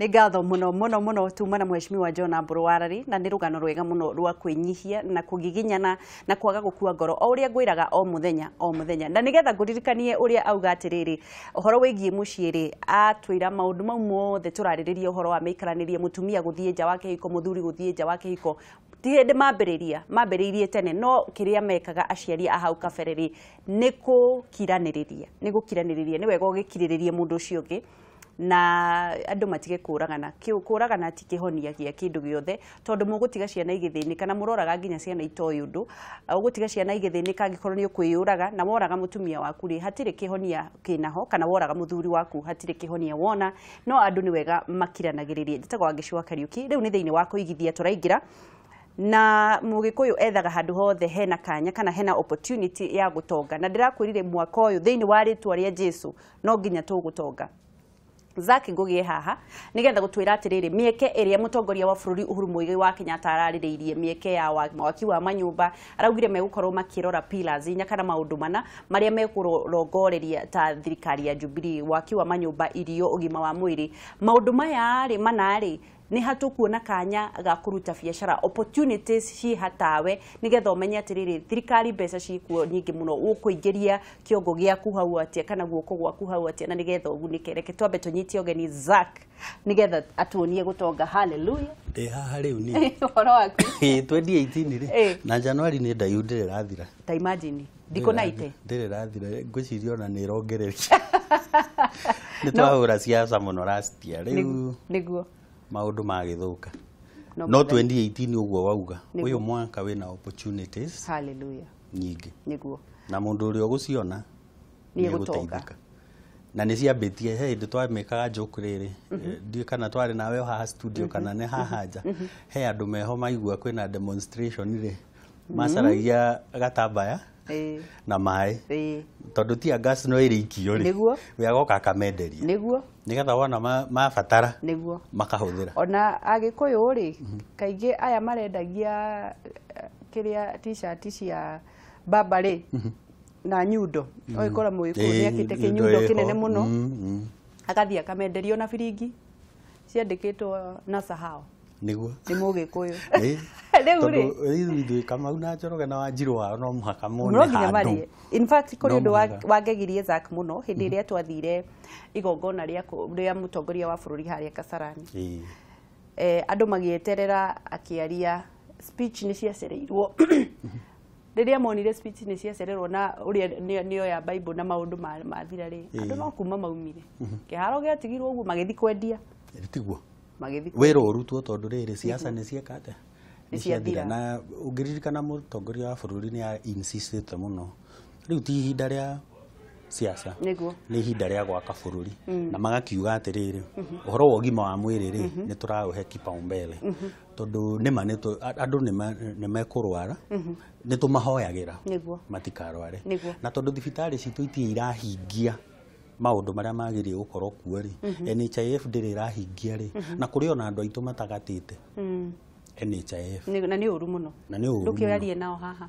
Nĩ ngatho mũno mũno mũno tuma na Mheshimiwa John Mburu Warari, na nĩ rũgano rwega mũno rwa kwĩnyihia na kũgiginyana na kwaga gũkua ngoro, o ũrĩa ngwĩraga o mũthenya o mũthenya. Na nĩgetha ngũririkanie ũrĩa auga atĩrĩrĩ, ũhoro wĩgiĩ mũciĩ rĩ, atwĩra maũndũ mau mothe tũrarĩrĩria, ũhoro wa mĩikaranĩrie, mũtumia gũthiĩ nja wa kĩhiko, mũthuri gũthiĩ nja wa kĩhiko, ti hĩndĩ mambĩrĩria, mambĩrĩirie tene, no kĩrĩa mekaga aciari a hau kabere rĩ, nĩ gũkiranĩrĩria, nĩ gũkiranĩrĩria. Nĩ wega ũgĩkirĩrĩrie mũndũ ũcio ũngĩ na andũ matige kũragana. Kũragana ti kĩhonia gĩa kĩndũ gĩothe, tondũ mũgũtiga ciana igĩthĩnĩka, na mũroraga nginya ciana itoĩ ũndũ. Ũgũtiga ciana igĩthĩnĩka angĩkorwo nĩ ũkwĩyũraga, na woraga mũtumia waku rĩ, hatirĩ kĩhonia kĩnaho, kana woraga mũthuri waku, hatirĩ kĩhonia wona. No andũ nĩ wega makiranagĩrĩrie. Njĩtagwo Wangeci wa Kariũki. Rĩu nĩ thĩinĩ wa kũigithia tũraingĩra, na Mũgĩkũyũ ethaga handũ hothe hena kanya kana hena opportunity ya gũtonga, na ndĩrakwĩrire mwaka ũyũ, thĩinĩ wa rĩtwa rĩa Jesu, no nginya tũgũtonga. Zack Ngugie haha nigetha gũtwĩra atĩrĩrĩ, mĩeke ĩrĩa mũtongoria wa bũrũri Uhuru Muigai wa Kenyatta ararĩrĩirie, mĩeke ya waki wa manyũmba, araugire megũkorwo makĩrora pillars inya kana maũndũ mana marĩa mekũrongoreria ta thirikari ya Jubilee: waki wa manyũmba, irio, ũgima wa mwĩrĩ. Maũndũ maya rĩ mana rĩ, nĩ hatũkuona kanya ga kũruta biacara, opportunities ci hatawe, nigetha ũmenye atĩrĩrĩ, thirikari mbeca cikuo nyingĩ mũno, ũkũingĩria kĩongo gĩaku hau atĩa kana guoko gwaku hau atĩa, na nigetha ũgunĩke. Reke twambe tũnyite ũgeni Zack nigetha atuonie gũtonga. Hallelujah. Ndĩ haha rĩu niĩ. Ũhoro waku? Ĩ, 2018 rĩ, na January nĩ ndaihu, ndĩrĩ rathira. Ta imagine ndikũ naite. Ndĩrĩ rathira, ngwĩciria ona nĩ ĩrongereria. Nĩ twahũra siasa mũno last year, rĩu maũndũ magĩthũka. No No mũthenya. 2018 ũguo wauga, Nĩguo. ũyũ mwaka wĩna opportunities Hallelujah. nyingĩ, na mũndũ ũrĩa ũgũciona Nĩ egũtonga. nĩegũteithĩka. Na nĩ ciambĩtie he hĩndĩ twamĩkaga joke rĩrĩ, ndiũĩ kana twarĩ nawe o haha studio kana nĩ haha nja, he andũ meho maigua kwĩna demonstration rĩ, macaragia gatambaya na maĩ, tondũ tear gas no ĩrĩikio rĩ, we agoka akamenderia nĩgetha wona mabatara makahũthĩra. Ona Agĩkũyũ rĩ, kaingĩ aya marendagia kĩrĩa t-shirt cia baba rĩ na nyundo, ũgĩkora Mũgĩkũyũ nĩ akĩte nyundo kĩnyundo ĩho. kĩnene mũno, agathiĩ akamenderio na biringi ciandĩkĩtwo na sahau nĩ Mũgĩkũyũ. Rĩu rĩ, Tondũ rĩu ithuĩ Kamau na Njoroge na Wanjirũ wao no mũhaka mone no nginya handũ. marĩe. In fact, kũrĩ No ũndũ mũhaka. wangegirie Zack mũno hĩndĩ ĩrĩa twathire igongona rĩa mũtongoria wa bũrũri harĩa Kasarani. Andũ magĩeterera akĩaria, speech nĩ ciacereirwo. Rĩrĩa monire speech nĩ ciacererwo na ũrĩa nĩoya Bible na maũndũ mathira rĩ, andũ no kuma maumire, kĩharo gĩatigirwo ũguo, magĩthiĩ kwendia. Tiguo. Magĩthiĩ. Wĩra ũrutwo, tondũ rĩrĩ, siasa nĩ cieka atĩa? Nĩ Nĩ ciathira. ciathira. Na ũngĩririkana, mũtongoria wa bũrũri nĩ insistĩte mũno, rĩu ti ihinda rĩa siasa, nĩ ihinda rĩa gwaka bũrũri, na magakiuga atĩrĩrĩ, ũhoro wa ũgima wa mwĩrĩ rĩ, nĩ tũraũhe kipaumbele, tondũ nĩma andũ nĩ mekũrwara, nĩ tũmahoyagĩra matikarware, na tondũ thibitarĩ citũ itirĩ irahingia maũndũ marĩa magĩrĩire gũkorwo kuo rĩ, NHIF ndĩrĩ ĩrahingia rĩ, na kũrĩ ona andũ aitũ matagatĩte NHIF. Na nĩ ũru mũno. Na nĩ ũru mũno. Ndũkĩarie nao haha.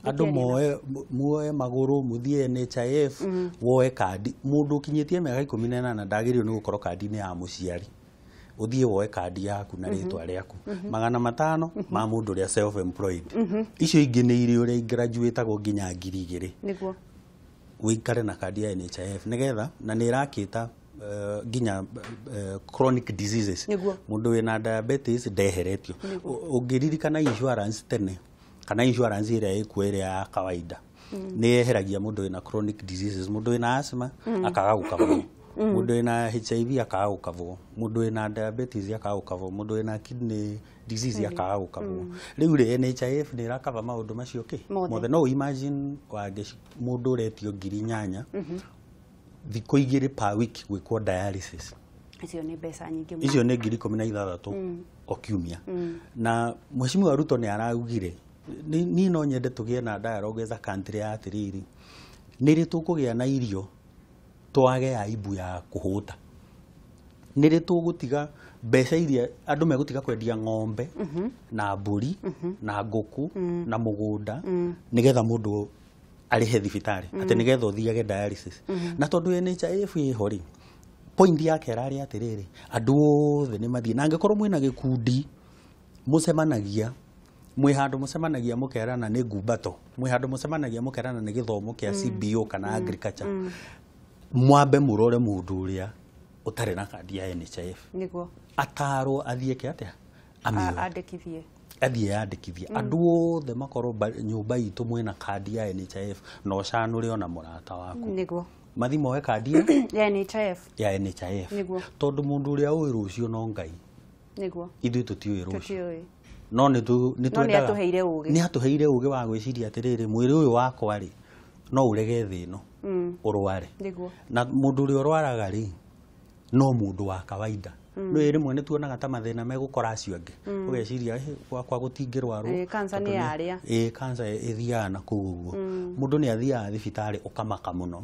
Andũ moe muoe magũrũ mũthiĩ NHIF woe kandi. Mũndũ ũkinyĩtie mĩaka 18 ndagĩrĩirwo nĩ gũkorwo kandi-inĩ ya mũciari. Ũthiĩ woe kandi yaku na rĩtwa rĩaku, 500 ma mũndũ ũrĩa self employed. Icio ingĩ nĩ irĩ ũrĩa graduatagwo nginya 2000. Ũikare na kandi ya NHIF nĩgetha, na nĩ ĩrakĩta nginya chronic diseases. Mũndũ wĩna diabetes ndeheretio. Ũngĩririkana insurance tene, kana insurance ĩrĩa ĩkuo ĩrĩa ya kawaida, nĩ yeheragia mũndũ wĩna chronic diseases. Mũndũ wĩna asthma akaga gũkavwo, mũndũ wĩna HIV akaga gũkavwo, mũndũ wĩna diabetes akaga gũkavwo, mũndũ wĩna kidney disease akaga gũkavwo. Rĩu rĩ, NHIF nĩ ĩrakava maũndũ macio kĩ? Mothe. Mothe. No imagine, Wangeci, mũndũ ũretio 8000 thikũ 2 per week gwĩkwo dialysis. Icio nĩ mbeca nyingĩ mũno. Icio nĩ 16,000 o kiumia. Na Mheshimiwa Ruto nĩ araugire, niĩ no nyende tũgĩe na dialogue as a country ya atĩrĩrĩ, nĩ rĩ tũkũgĩa na irio twage aibu ya kũhũta? Nĩ rĩ tũgũtiga mbeca iria andũ megũtiga kwendia ng'ombe na mbũri na ngũkũ na mũgũnda nĩgetha mũndũ arĩhe thibitarĩ, atĩ nĩgetha ũthiage dialysis? Na tondũ NHIF ĩho rĩ, Point yake ĩrarĩ atĩrĩrĩ, andũ othe nĩ mathiĩ, na angĩkorwo mwĩna gĩkundi mũcemanagia, mwĩ handũ mũcemanagia mũkerana nĩ ngumbato, mwĩ handũ mũcemanagia mũkerana nĩ gĩthomo kĩa CBO kana agriculture, mwambe mũrore mũndũ ũrĩa ũtarĩ na kandi ya NHIF. Nĩguo. Atarwo athiĩ ke atĩa, amĩoe. Andĩkithie. Athiĩ yandĩkithie. Andũ othe makorwo nyũmba itũ mwĩna kandi ya NHIF, na ũcanũre ona mũrata waku. Nĩguo. Mathi moe kandi ya NHIF. Ya NHIF. Nĩguo. Tondũ mũndũ ũrĩa ũĩ rũciũ no Ngai. Nĩguo. Ithuĩ tũtiũĩ rũciũ. Tũtiũĩ. No nĩ No nĩ atũheire ũgĩ. Nĩ atũheire ũgĩ wa gwĩciria atĩrĩrĩ, mwĩrĩ ũyũ wakwa rĩ, no ũrege thĩ ĩno, ũrware. Nĩguo. Na mũndũ ũrĩa ũrwaraga rĩ, no mũndũ wa kawaida. Nĩ rĩmwe nĩ tuonaga ta mathĩna megũkora acio angĩ. Ũgeciria gwakwa gũtingĩrwarwo. Cancer nĩ ya arĩa. Cancer ĩthiaga na kũu ũguo. Mũndũ nĩ athiaga thibitarĩ ũkamaka mũno.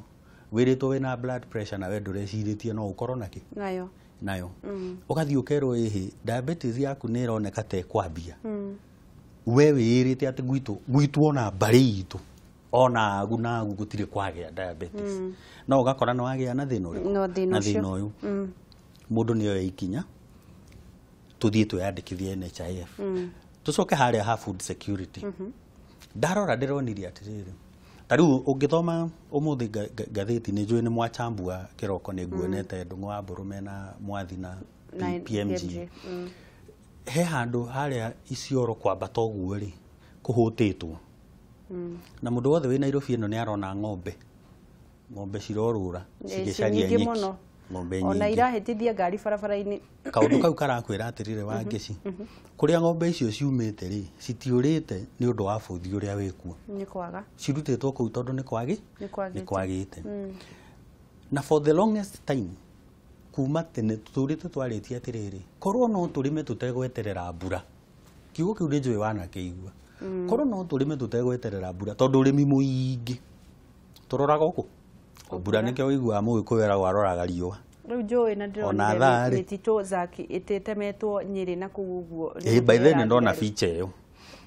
Wĩrĩtwo wĩna blood pressure na we ndũrecirĩtie no ũkorwo nakĩ? Nayo. Nayo. Ũgathiĩ ũkerwo ĩhĩ, diabetes yaku nĩ ĩroneka ta ĩkwambia. We wĩĩrĩte atĩ gwitũ ona mbarĩ itũ, ona agu na agu gũtirĩ kwagĩa diabetes. No ũgakora nĩ wagĩa na thĩna ũrĩkũ? No thĩna Na ũcio. thĩna ũyũ. Mũndũ nĩ oe ikinya, tũthiĩ twĩyandĩkithie NHIF. Tũcoke harĩa ha food security. Ndarora ndĩronire atĩrĩrĩ, ta rĩu ũngĩthoma ũmũthĩ ngathĩti, nĩ njũĩ nĩ mwachambua kĩroko, nĩ nguonete Ndung'u wa Mbũrũ mena Mwathi na PMG. He handũ harĩa Isiolo kwambata ũguo rĩ, kũhũtĩtwo. Na mũndũ wothe wĩ Nairobi ĩno nĩ arona ng'ombe. Ng'ombe cirorũra, cigĩcaria nyingĩ nyeki. mũno. Ng'ombe Ona nyingĩ. irahĩtithia ngari barabara-inĩ. Kaũndũ kau karakwĩra atĩrĩrĩ, Wangeci, kũrĩa ng'ombe icio ciumĩte rĩ, citiũrĩte nĩ ũndũ wa bũthi ũrĩa wĩkuo. Nĩ kwaga. Cirutĩtwo kũu tondũ nĩ kwagĩ? Nĩ kwagĩte. Nĩ kwagĩte. Na for the longest time, kuma tene tũtũrĩte twarĩtie atĩrĩrĩ, korwo no tũrĩme tũtegweterera mbura. Kiugo kĩu nĩ njũĩ wanakĩigua. Korwo no tũrĩme tũtegweterera mbura, tondũ ũrĩmi mũingĩ tũroraga ũkũ. O mbura nĩkĩo ũiguaga mũgĩkũyũ eragwo aroraga riũa. Rĩu njũĩ na Ona ndĩronire thaa rĩ. mĩtitũ Zaki ĩtemetwo Nyĩrĩ na kũu ũguo. By then nĩ ndona feature ĩyo.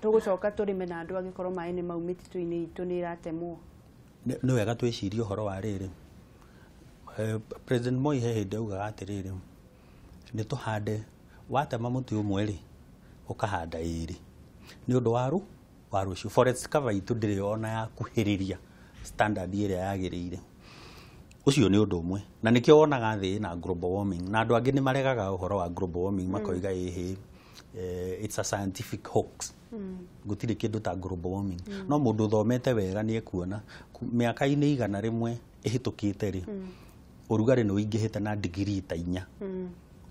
Tũgũcoka tũrĩme na andũ angĩkorwo maĩ nĩ mau mĩtitũ-inĩ itũ nĩ ĩratemwo. Nĩ wega twĩcirie ũhoro wa rĩrĩ. President Moi he hĩndĩ augaga atĩrĩrĩ, nĩ tũhande, watema mũtĩ ũmwe rĩ, ũkahanda ĩrĩ. Nĩ ũndũ wa rũciũ. Forest cover itũ ndĩrĩ ona yakuhĩrĩria standard ĩrĩa yagĩrĩire. Ũcio nĩ ũndũ ũmwe. Na nĩkĩo wonaga thĩ ĩna global warming. Na andũ angĩ nĩ maregaga ũhoro wa global warming, makoiga ĩhĩ, it's a scientific hoax. Gũtirĩ kĩndũ ta global warming. No mũndũ ũthomete wega nĩ ekuona mĩaka-inĩ 100 ĩhĩtũkĩte rĩ, ũrugarĩ nĩ ũingĩhĩte na degree ta 4.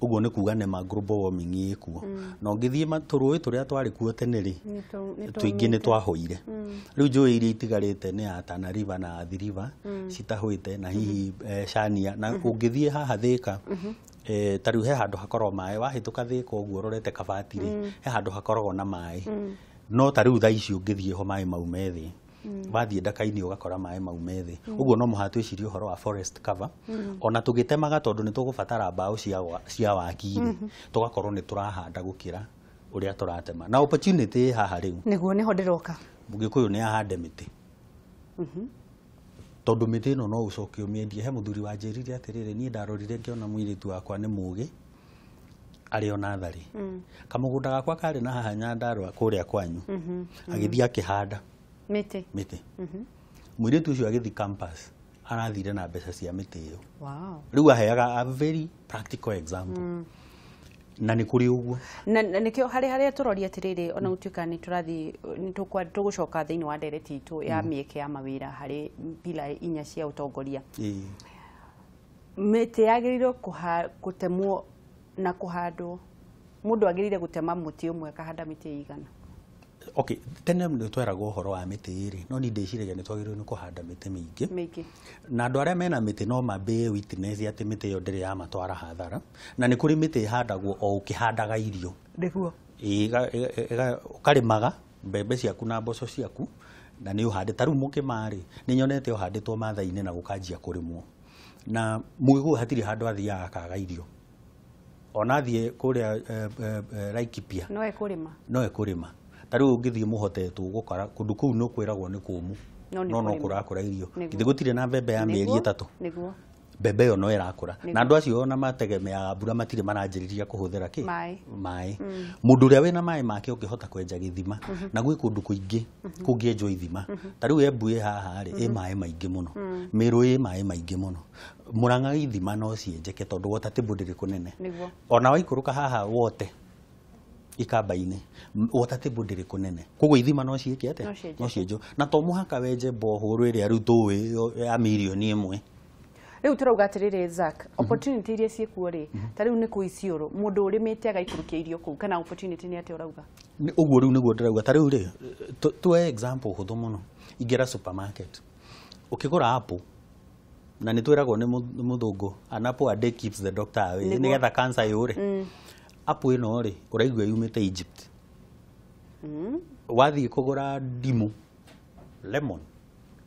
Ũguo nĩ kuga nĩma global warming ĩkuo. Na ũngĩthiĩ tũrũĩ tũrĩa twarĩ kuo tene rĩ, tũingĩ nĩ twahũire. Rĩu njũĩ iria itigarĩte nĩ ya Tana River na Athi River, citahũĩte na hihi Chania. Na ũngĩthiĩ haha Thika, ta rĩu he handũ hakoragwo maĩ, wahĩtũka Thika ũguo ũrorete Kabati rĩ, he handũ hakoragwo na maĩ. No ta rĩu thaa ici ũngĩthiĩ ho maĩ mau me thĩ. Wathiĩ Ndaka-inĩ ũgakora maĩ mau me thĩ. Ũguo no mũhaka twĩcirie ũhoro wa forest cover. Ona tũgĩtemaga tondũ nĩ tũgũbatara mbaũ cia waki rĩ, tũgakorwo nĩ tũrahanda gũkĩra ũrĩa tũratema. Na opportunity ĩ haha rĩu. Nĩguo nĩho ndĩroka. Mũgĩkũyũ nĩ ahande mĩtĩ. Tondũ mĩtĩ ĩno no ũcoke ũmĩendie. He mũthuri wanjĩrire atĩrĩrĩ, niĩ ndarorire ngĩona mũirĩtu wakwa nĩ mũgĩ, arĩ o natharĩ. Kamũgũnda gakwa karĩ na haha Nyandarũa kũrĩa kwanyu. Agĩthiĩ akĩhanda mĩtĩ. Mĩtĩ. Mũirĩtu ũcio agĩthiĩ campus, arathire na mbeca cia mĩtĩ ĩyo. Wow. Rĩu aheaga a very practical example. Na nĩ kũrĩ ũguo. Na nĩkĩo harĩa tũroria atĩrĩrĩ, ona gũtuĩka nĩ tũrathiĩ, nĩ tũgũcoka thĩinĩ wa ndereti itũ ya mĩeke ya mawĩra harĩ pila inya cia ũtongoria. Mĩtĩ yagĩrĩirwo gũtemwo na kũhandwo. Mũndũ agĩrĩire gũtema mũtĩ ũmwe akahanda mĩtĩ ĩigana? Okay, tene nĩ tweragwo ũhoro wa mĩtĩ ĩrĩ, no niĩ ndĩciragia nĩ twagĩrĩirwo nĩ kũhanda mĩtĩ mĩingĩ. Mĩingĩ. Na andũ arĩa mena mĩtĩ no mambĩe witness atĩ mĩtĩ ĩyo ndĩrĩ yamatwara hathara. Na nĩ kũrĩ mĩtĩ ĩhandagwo o ũkĩhandaga irio. Nĩguo. Ũkarĩmaga mbembe ciaku na mboco ciaku, na nĩ ũhande. Ta rĩu mũkĩma rĩ, nĩ nyonete ũhandĩtwo Maathai-inĩ na gũkanjia kũrĩmwo. Na mũgĩkũyũ hatirĩ handũ athiaga akaga irio. Ona athiĩ kũrĩa Laikipia. No ekũrĩma. No ekũrĩma. Ta rĩu ũngĩthiĩ mũhotetwo gũkora kũndũ kũu nĩ kwĩragwo nĩ kũmũ. No nĩ No no kũrĩma. kũrakũra irio. Nĩguo. Githĩ gũtirĩ na mbembe ya mĩeri Nĩguo. 3. Nĩguo. Mbembe ĩyo no ĩrakũra na andũ acio ona mategemeaga mbura matirĩ maranjĩrĩria kũhũthĩra kĩ maĩ. Mũndũ ũrĩa wĩna maĩ make ũngĩhota kwenja gĩthima, na gwĩ kũndũ kũingĩ kũngĩenjwo ithima, ta rĩu Embu ĩ haha rĩ, ĩ maĩ maingĩ mũno, Mĩrũ ĩ maĩ maingĩ mũno, Mũrang'a ithima no cienjeke tondũ water table ndĩrĩ kũnene. Ona waikũrũka haha wote ikamba-inĩ, water table ndĩrĩ kũnene, koguo ithima no ciĩke atĩa? No cienjwo. Na to mũhaka wenje borehole ĩrĩa rĩu tũĩ ya mirioni 1. Rĩu tũrauga atĩrĩrĩ Zack, opportunity iria ciĩkuo rĩ, ta rĩu nĩ kũu Isiolo, mũndũ ũrĩmĩte agaikũrũkia irio kũu, kana opportunity nĩ atĩa ũrauga? Ũguo rĩu nĩguo ndĩrauga. Ta rĩu rĩ, tuoe example hũthũ mũno. Ingĩra supermarket, ũkĩgũra apple, na nĩ twĩragwo nĩ mũthũngũ, an apple a day keeps the doctor away, nĩgetha cancer yũre. Apple ĩno rĩ, ũraigua yumĩte Egypt. Wathiĩ kũgũra ndimũ, lemon,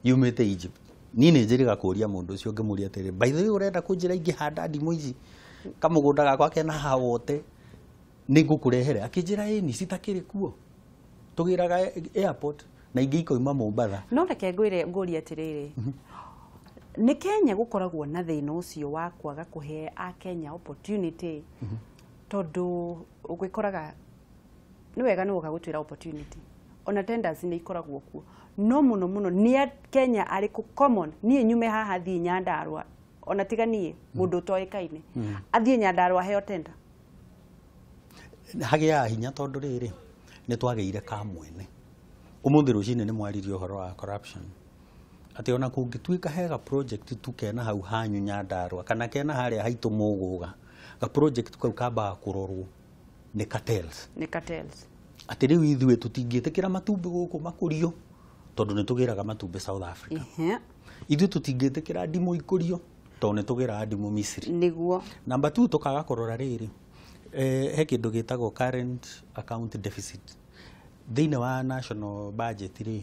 yumĩte Egypt. Niĩ nĩ njĩrĩga kũria mũndũ ũcio ngĩmũria atĩrĩ, by the way ũrenda kũnjĩra ingĩhanda ndimũ ici kamũgũnda gakwa kena haha wote nĩ ngũkũrehere? Akĩnjĩra ĩni, citakĩrĩ kuo, tũgĩraga airport na ingĩ ikoima Mombatha. No reke ngwĩre ngũrie atĩrĩrĩ, nĩ Kenya gũkoragwo na thĩna ũcio wa kwaga kũhe Akenya opportunity, tondũ ũgĩkoraga nĩ wega nĩ woka gũtwĩra opportunity, ona tenders nĩ ikoragwo kuo, no mũno mũno nĩ Kenya arĩkũ common niĩ nyume haha thiĩ Nyandarua, ona tiga niĩ mũndũ ũtoĩkaine athiĩ Nyandarua heo tender? Hagĩaga hinya tondũ rĩrĩ, nĩ twagĩire kamwene. Ũmũthĩ rũcinĩ nĩ mwaririe ũhoro wa corruption, atĩ ona kũngĩtuĩka hega project tu kena hau hanyu Nyandarua kana kena harĩa haitũ Mũgũga, ga project kau kambaga kũrorwo nĩ cartels. Nĩ cartels. Atĩ rĩu ithuĩ tũtingĩtĩkĩra matumbĩ gũkũ makũrio tondũ nĩ tũgĩraga matumbĩ South Africa. Ithuĩ tũtingĩtĩkĩra ndimũ ikũrio tondũ nĩ tũgĩraga ndimũ Misiri. Nĩguo. Namba 2, tũkaga kũrora rĩrĩ, he kĩndũ gĩtagwo current account deficit. Thĩinĩ wa national budget rĩ,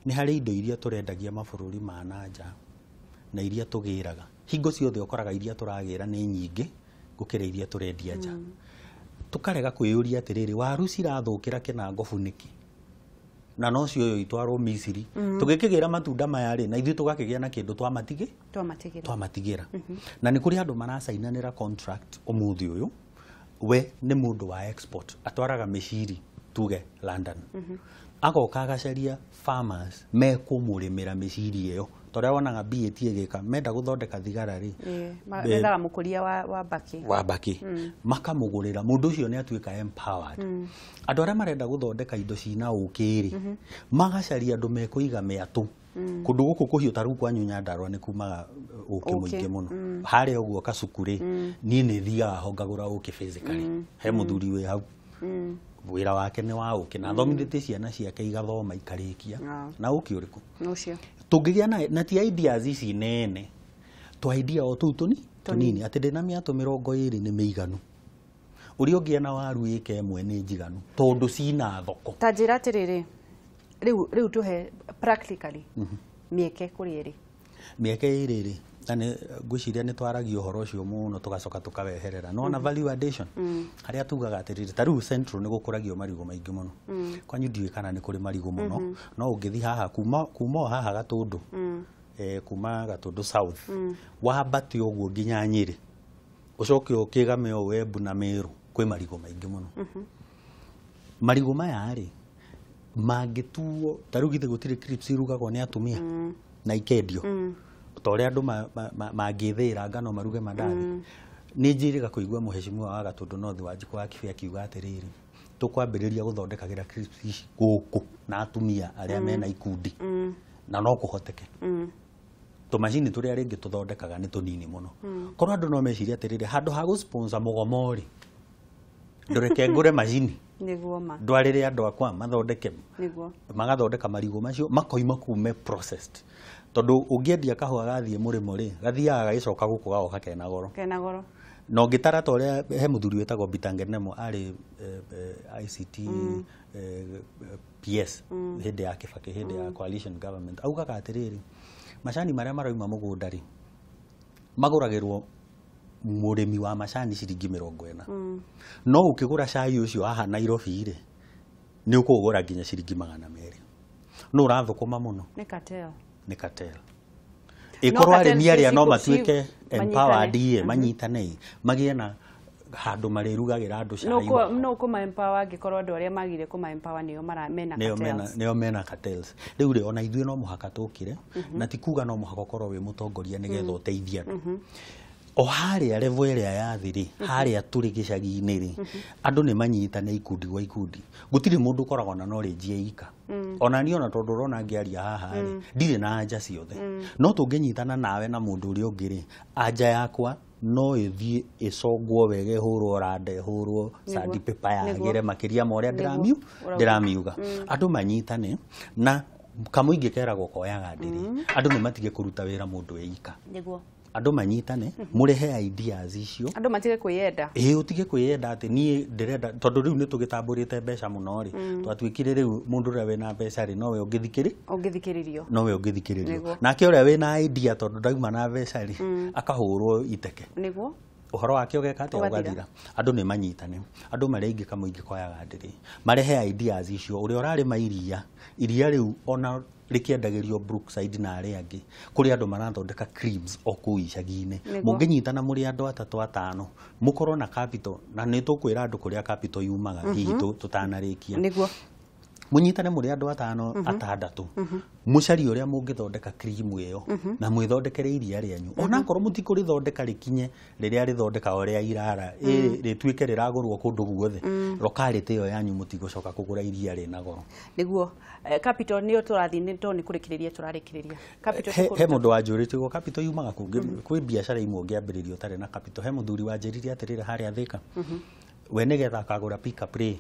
nĩ harĩ indo iria tũrendagia mabũrũri ma na nja na iria tũgĩraga. Hingo ciothe ũkoraga iria tũragĩra nĩ nyingĩ gũkĩra iria tũrendia nja. Tũkarega kwĩyũria atĩrĩrĩ, waru cirathũkĩra Kĩnangobu nĩkĩ? Na no cioyo itwarwo Misiri. Tũgĩkĩgĩra matunda maya rĩ, na ithuĩ tũgakĩgĩa na kĩndũ twamatigĩra. Na nĩ kũrĩ andũ maracainanĩra contract ũmũthĩ ũyũ, we nĩ mũndũ wa export, atwaraga mĩciri tuge London. Agoka agacaria farmers mekũmũrĩmĩra mĩciri ĩyo. Torĩa wonaga BAT ĩgĩka, menda gũthondeka thigara rĩ, Methaga mũkũria wa mbakĩ. Wa mbakĩ. Makamũgũrĩra, mũndũ ũcio nĩ atuĩka empowered. Andũ arĩa marenda gũthondeka indo cina ũkĩ rĩ, magacaria andũ mekũiga mĩatũ. Kũndũ gũkũ kũhiũ ta rĩu kwanyu Nyandarua nĩ kumaga ũkĩ mũingĩ mũno. Harĩa ũguo Kasuku rĩ, niĩ nĩ thiaga ho ngagũra ũkĩ physically. He mũthuri wĩ hau. Wĩra wake nĩ wa ũkĩ na athomithĩtie ciana ciake igathoma ikarĩkia. Na ũkĩ ũrĩkũ? Ũcio. Tũngĩgĩa na ti ideas ici nene, twa idea o tũu tũnini, atĩ ndĩna mĩatũ 20 nĩ mĩiganu. Ũrĩa ũngĩ ena waru ĩka ĩmwe nĩ njiganu tondũ cina thoko. Ta njĩra atĩrĩrĩ, rĩu tũhe practically mĩeke kũrĩ ĩrĩ. Mĩeke ĩrĩ rĩ, na nĩ ngwĩciria nĩ twaragia ũhoro ũcio mũno tũgacoka tũkaweherera. No na value addition, harĩa tugaga atĩrĩrĩ, ta rĩu Central nĩ gũkũragio marigũ maingĩ mũno. Kwanyu ndiũĩ kana nĩ kũrĩ marigũ mũno, no ũngĩthiĩ haha kuma o haha Gatũndũ, kuma Gatũndũ South, wambate ũguo nginya Nyĩrĩ, ũcoke ũkĩgame ũũ Embu na Meru, kwĩ marigũ maingĩ mũno. Marigũ maya rĩ, mangĩtuo, ta rĩu githĩ gũtirĩ crisps irugagwo nĩ atumia na ikendio. Ta ũrĩa andũ mangĩthĩĩra ngano maruge mandathi. Nĩ njĩrĩga kũigua mũhecimiwa wa Gatũndũ North Wanjikũ wa Kibĩ akiuga atĩrĩrĩ, tũkwambĩrĩria gũthondekagĩra crisps ici gũkũ na atumia arĩa mena ikundi. Na no kũhoteke. Tũmacini tũrĩa rĩngĩ tũthondekaga nĩ tũnini mũno. Korwo andũ no mecirie atĩrĩrĩ, handũ ha gũ-sponsor mũgomo rĩ, ndũreke ngũre macini. Nĩguo ma. Ndwarĩre andũ akwa mathondeke. Nĩguo. Magathondeka marigũ macio, makoima kuu me processed. Tondũ ũngĩendia kahũa gathiĩ mũrĩmo rĩ, gathiaga gagĩcoka gũkũ gagoka kena goro. Kena goro. Na ũngĩtara ta ũrĩa he mũthuri wĩtagwo Bitangenemo arĩ ICT PS hĩndĩ ya Kibaki, hĩndĩ ya coalition government, augaga atĩrĩrĩ, macani marĩa marauma mũgũnda rĩ, magũragĩrwo mũrĩmi wa macani ciringi 40. No ũkĩgũra cai ũcio haha Nairobi rĩ, nĩ ũkũũgũra nginya ciringi 200. No ũrathũkũma mũno. Nĩ cartel. Nĩ cartel. Ĩkorwo arĩmi arĩa no matuĩke empowered ĩ, manyitane ĩ, magĩe na handũ marĩrugagĩra andũ cai wao. No kũma empower angĩkorwo andũ arĩa magire kũma empower nĩo mara mena cartels. Nĩo mena cartels. Rĩu rĩ, ona ithuĩ no mũhaka tũkĩre, na ti kuga no mũhaka ũkorwo wĩ mũtongoria nĩgetha ũteithie andũ. O harĩa level ĩrĩa ya thĩ rĩ, harĩa tũrĩ gĩcagi-inĩ rĩ, andũ nĩ manyitane ikundi gwa ikundi. Gũtirĩ mũndũ ũkoragwo na knowledge ye ika. Ona niĩ ona tondũ ũrona ngĩaria haha rĩ, ndirĩ na anja ciothe. No tũngĩnyitana nawe na mũndũ ũrĩa ũngĩ rĩ, anja yakwa no ĩthiĩ ĩcongwo wega, ĩhũrwo randa, ĩhũrwo sandpaper yagĩre makĩria ma ũrĩa ndĩramiuga. Andũ manyitane na kamũingĩ keragwo koyaga ndĩrĩ. Andũ nĩ matige kũruta wĩra mũndũ eika. Nĩguo. Andũ manyitane, mũrehe ideas icio. Andũ matige kwĩyenda. Ĩĩ, ũtige kwĩyenda atĩ niĩ ndĩrenda, tondũ rĩu nĩ tũgĩtambũrĩte mbeca mũno rĩ, twatuĩkire rĩu mũndũ ũrĩa wĩna mbeca rĩ, nowe ũngĩthikĩrĩrio. Nowe ũngĩthikĩrĩrio. Nake ũrĩa wĩna idea tondũ ndauma na mbeca rĩ, akahũrwo iteke. Nĩguo. Ũhoro wake ũgeka atĩa? Ũgathira. Andũ nĩ manyitane. Andũ marĩa ingĩ kamũingĩ koyaga ndĩrĩ. Marehe ideas icio. Ũrĩa ũrarĩma iria, iria rĩu ona rĩkĩendagĩrio Brookside na arĩa angĩ, kũrĩ andũ marathondeka creams o kũu icagi-inĩ. Mũngĩnyitana mũrĩ andũ atatũ atano, mũkorwo na capital, na nĩ tũkwĩra andũ kũrĩa capital yumaga hihi tũtanarĩkia. Nĩguo. Mũnyitane mũrĩ andũ atano atandatũ, mũcarie ũrĩa mũngĩthondeka cream ĩyo na mwĩthondekere iria rĩanyu. Onakorwo mũtikũrĩthondeka rĩkinye rĩrĩa rĩthondeka ũrĩa irara, rĩtuĩke rĩragũrwo kũndũ guothe, locality ĩyo yanyu mũtigũcoka kũgũra iria rĩna goro. Nĩguo. Capital nĩyo tũrathiĩ nĩ tondũ nĩ kũrĩkĩrĩria tũrarĩkĩrĩria. Capital he mũndũ wanjũrĩtie ũguo, capital yumaga kũ? Kwĩ biacara imwe ũngĩambĩrĩria ũtarĩ na capital. He mũthuri wanjĩrire atĩrĩrĩ harĩa Thĩka, we nĩgetha akagũra pickup rĩ,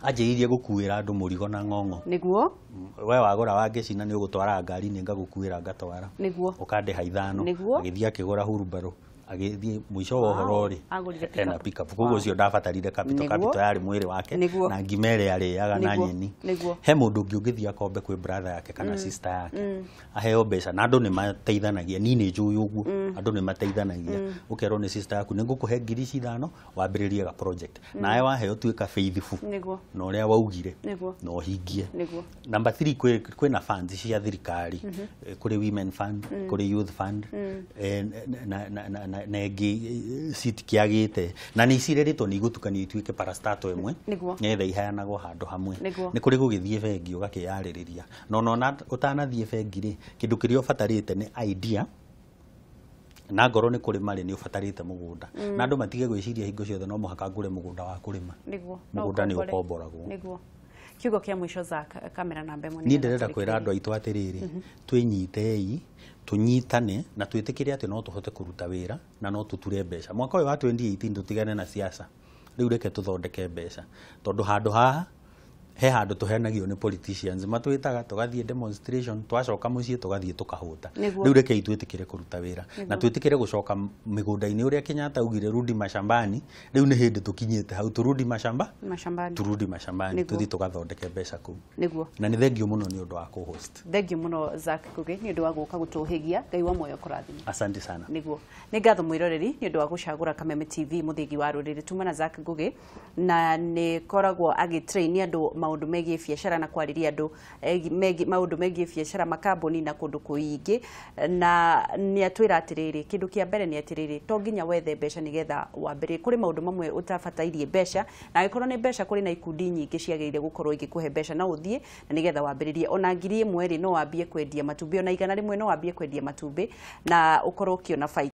anjĩrĩirie gũkuĩra andũ mũrigo na ng'ong'o. Nĩguo. We wagũra wangĩcina nĩ ũgũtwara ngari-inĩ ngagũkuĩra ngatwara. Nĩguo. Ũkandĩha 5. Nĩguo. Agĩthiĩ akĩgũra hurumbarũ, agĩthiĩ mũico wa ũhoro rĩ, ena pickup. Koguo ũcio ndabatarire capital, capital yarĩ mwĩrĩ wake na ngima ĩrĩa arĩaga na nyeni. He mũndũ ũngĩ ũngĩthiĩ akombe kwĩ brother yake kana sister yake, aheo mbeca, na andũ nĩ mateithanagia. Niĩ nĩ njũĩ ũguo, andũ nĩ mateithanagia. Ũkerwo nĩ sister yaku nĩ ngũkũhe ngiri 5 wambĩrĩrie ga project, nawe waheo tuĩka faithful na ũrĩa waugire na ũhingie. Number 3, kwĩna funds cia thirikari, kũrĩ women fund, kũrĩ youth fund, na ĩngĩ citikĩagĩte, na nĩ cirerĩtwo nĩ igũtukanio ituĩke parastato ĩmwe nĩgetha iheanagwo handũ hamwe. Nĩ kũrĩ gũgĩthiĩ bengi ũgakĩyarĩrĩria, na ona ũtanathiĩ bengi rĩ, kĩndũ kĩrĩa ũbatarĩte nĩ idea, na ngorwo nĩ kũrĩma rĩ, nĩ ũbatarĩte mũgũnda. Na andũ matige gwĩciria hingo ciothe no mũhaka ngũre mũgũnda wa kũrĩma. Mũgũnda nĩ ũkomboragwo. Nĩguo. Kiugo kĩa mũico Zack, kamera namba ĩmwe. Niĩ ndĩrenda kwĩra andũ aitũ atĩrĩrĩ, twĩnyitei, tũnyitane na twĩtĩkĩre atĩ no tũhote kũruta wĩra na no tũture mbeca. Mwaka ũyũ wa 2018 tũtigane na siasa. Rĩu reke tũthondeke mbeca, tondũ handũ haha he handũ tũhenagio nĩ politicians, matwĩtaga tũgathiĩ demonstration, twacoka mũciĩ tũgathiĩ tũkahũta. Rĩu rekei twĩtĩkĩre kũruta wĩra na twĩtĩkĩre gũcoka mĩgũnda-inĩ ũrĩa Kenyatta augire rudi mashambani. Rĩu nĩ hĩndĩ tũkinyĩte hau, turudi mashamba, turudi mashambani, tũthiĩ tũgathondeke mbeca kũu. Nĩguo. Na nĩ thengio mũno nĩ ũndũ wa kũ-host. Thengio mũno Zack Ngugi nĩ ũndũ wa gũka gũtũhĩgia. Ngai wa muoyo kũrathime. Asante sana. Nĩguo. Nĩ ngatho mwĩroreri nĩ ũndũ wa gũcagũra Kameme TV mũthĩgi wa rũrĩrĩ. Tuma na Zack Ngugi, na nĩ koragwo agĩtrain andũ maũndũ megiĩ biacara na kwarĩria andũ maũndũ megiĩ biacara, makambuni na kũndũ kũingĩ. Na nĩ atwĩra atĩrĩrĩ, kĩndũ kĩa mbere nĩ atĩrĩrĩ, to nginya wethe mbeca nĩgetha wambĩrĩrie. Kũrĩ maũndũ mamwe ũtabatairie mbeca, na angĩkorwo nĩ mbeca, kũrĩ na ikundi nyingĩ ciagĩrĩire gũkorwo igĩkũhe mbeca na ũthiĩ na nĩgetha wambĩrĩrie. Ona 1000 rĩ, no wambie kwendia matumbĩ, ona 100 no wambie kwendia matumbĩ na ũkorwo ũkĩona baita.